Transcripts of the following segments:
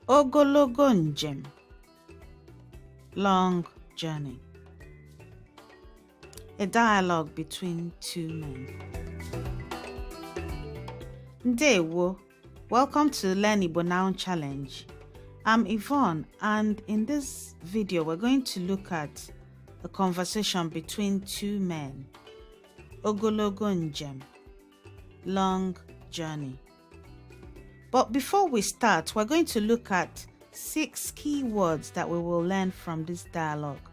Ogologo njem, long journey. A dialogue between two men. Ndewo, welcome to Learn Igbo Now Challenge. I'm Yvonne, and in this video we're going to look at a conversation between two men. Ogologo njem, long journey. But before we start, we're going to look at 6 key words that we will learn from this dialogue.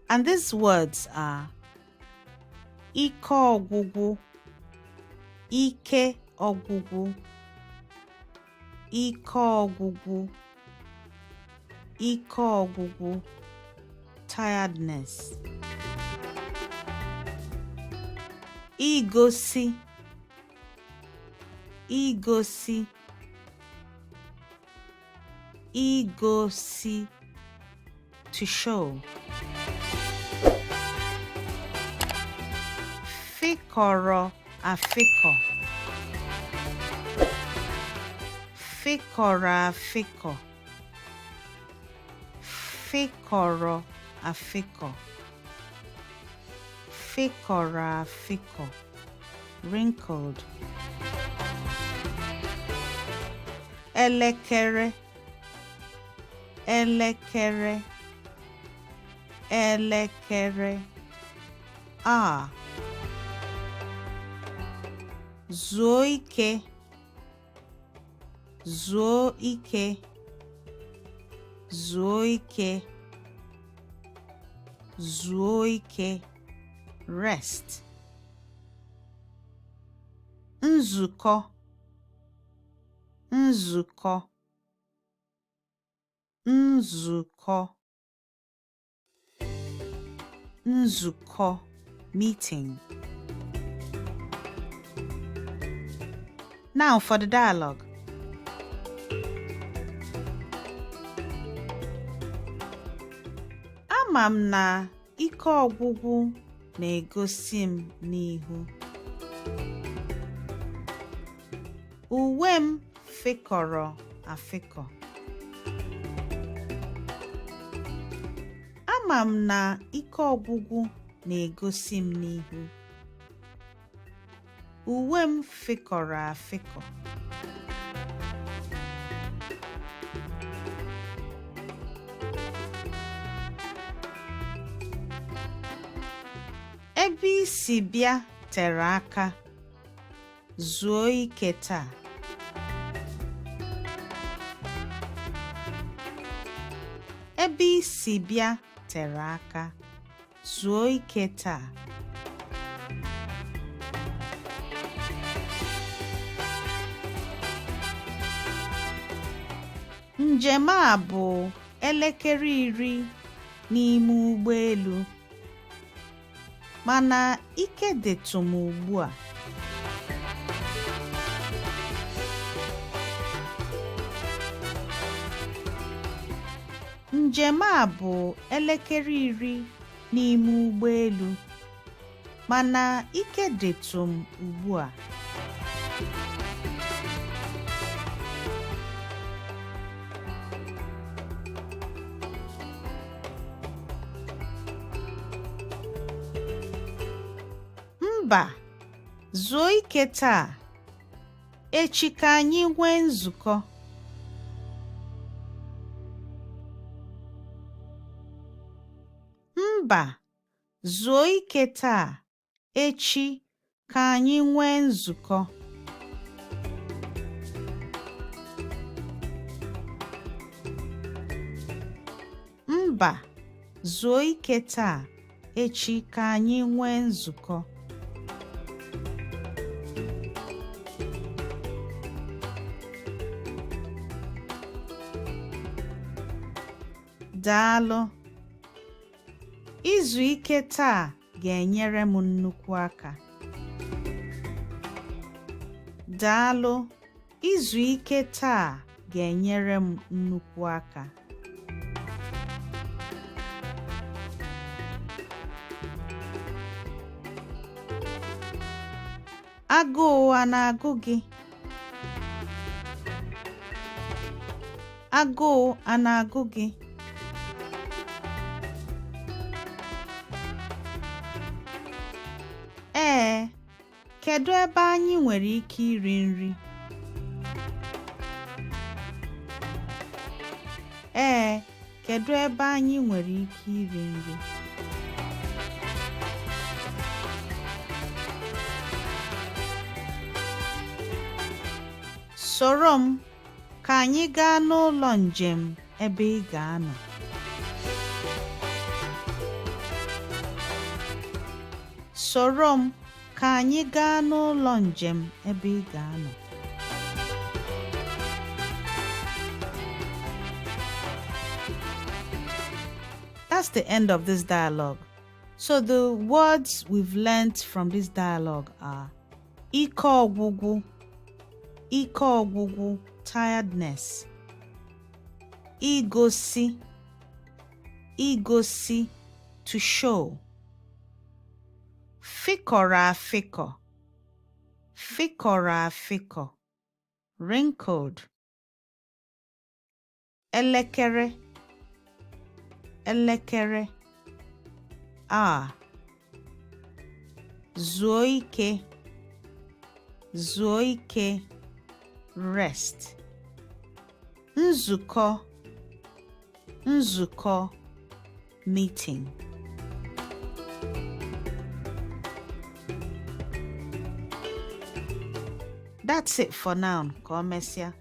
And these words are ike ọgwụgwụ, ike ọgwụgwụ, ike ọgwụgwụ, ike ọgwụgwụ, tiredness. Igosi, igosi, igosi, to show. Fịkọrọ afịkọ, fịkọrọ afịkọ, fịkọrọ afịkọ, fịkọrọ afịkọ, wrinkled. Elekere, elekere, elekere, a. Zuo ike, zuo ike, zuo ike, zuo ike, rest. Nzukọ, nzukọ, nzukọ, nzukọ, meeting. Now for the dialogue. Ama m na ike ọgwụgwụ na-egosi m n'ihu. Uwe m fịkọrọ afịkọ. Ama m na ike ọgwụgwụ na-egosi m n'ihu. Uwe m fịkọrọ afịkọ. Ebe i si bịa tere aka. Zuo ike taa. Ebe i si bịa tere aka. Zuo ike taa. Njem a bụ elekere 10 n'ime ụgbọelu, mana ike dịtụ m ugbu a. Njem a bụ elekere 10 n'ime ụgbọelu, mana ike dịtụ m ugbu a. Mba, zuo ike taa. Echi ka anyị nwee nzukọ. Mba, zuo ike taa. Echi ka anyị nwee nzukọ. Mba, zuo ike taa. Echi ka anyị nwee nzukọ. Daalụ. Izu ike taa ga-enyere m nnukwu aka. Daalụ. Izu ike taa ga-enyere m nnukwu aka. Agụụ a na-agụ gị? Agụụ a na-agụ gị? Ee, kedu ebe anyị nwere ike iri nri? Ee, kedu ebe anyị nwere ike iri nri? Soro m ka anyị gaa n'ụlọ njem ebe ị ga-anọ. Soro m ka anyị gaa n'ụlọ njem ebe ị ga-anọ. That's the end of this dialogue. So the words we've learnt from this dialogue are ike ọgwụgwụ, ike ọgwụgwụ, tiredness, igosi, igosi, to show, fịkọrọ afịkọ, fịkọrọ afịkọ, wrinkled, elekere, elekere, hour, zuo ike, zuo ike, rest, nzukọ, nzukọ, meeting. That's it for now. Ka o mesịa.